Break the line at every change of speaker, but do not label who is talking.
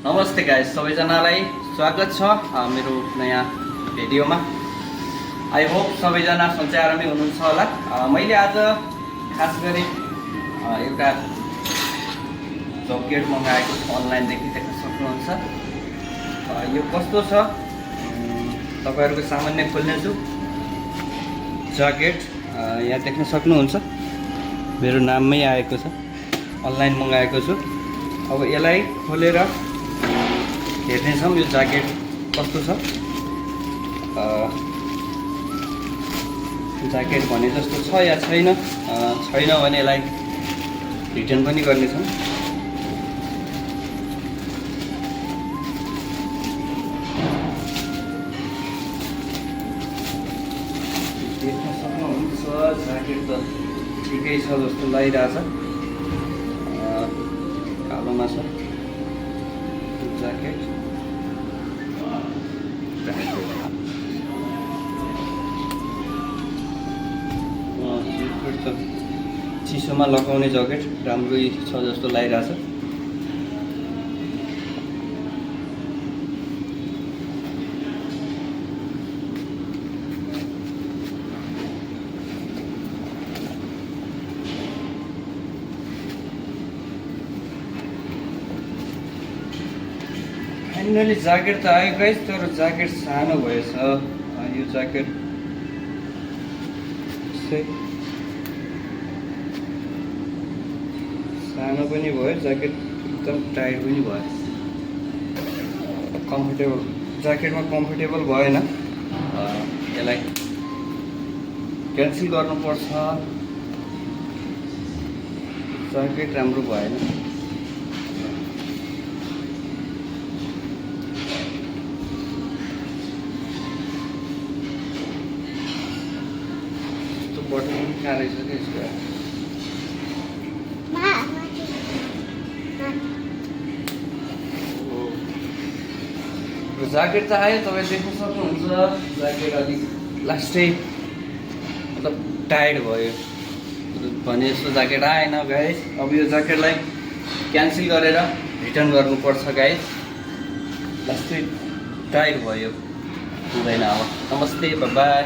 नमस्ते गाइस, सबैजनालाई स्वागत छ मेरो नयाँ भिडियोमा। आई होप सबैजना सन्चै आरामै हुनुहुन्छ होला। मैले आज खास गरी एउटा ज्याकेट मगाएको छु, अनलाइनदेखि देख्न सक्नुहुन्छ। यो कस्तो छ तपाईहरुको सामान्य खोल्नेछु। ज्याकेट यहाँ देख्न सक्नुहुन्छ, मेरो नाममै आएको छ। अनलाइन मगाएको छु। अब यसलाई खोलेर हेर्नेछौँ यो ज्याकेट कस्तो छ। ज्याकेट भने जस्तो छ या छैन, छैन भने यसलाई रिटर्न पनि गर्नेछौँ। देख्न सक्नुहुन्छ ज्याकेट त ठिकै छ जस्तो लागिरहेछ। कालोमा छ ज्याकेट। चिसोमा लगाउने ज्याकेट राम्रै छ जस्तो लागिरहेछ। फाइनली ज्याकेट त आयो गाइस, तर ज्याकेट सानो भएछ। यो ज्याकेट सानो पनि भयो, ज्याकेट एकदम टाइट पनि भयो। कम्फर्टेबल ज्याकेटमा कम्फर्टेबल भएन, यसलाई क्यान्सल गर्नुपर्छ। ज्याकेट राम्रो भएन। बटन पनि कारै छ क्या यसको। ज्याकेट त आयो, तपाईँ देख्न सक्नुहुन्छ। ज्याकेट अलिक लास्टै मतलब टाइट भयो भने जस्तो ज्याकेट आएन गाइस। अब यो ज्याकेटलाई क्यान्सल गरेर रिटर्न गर्नुपर्छ गाइस। लास्टै टाइट भयो, हुँदैन। अब नमस्ते, बाई।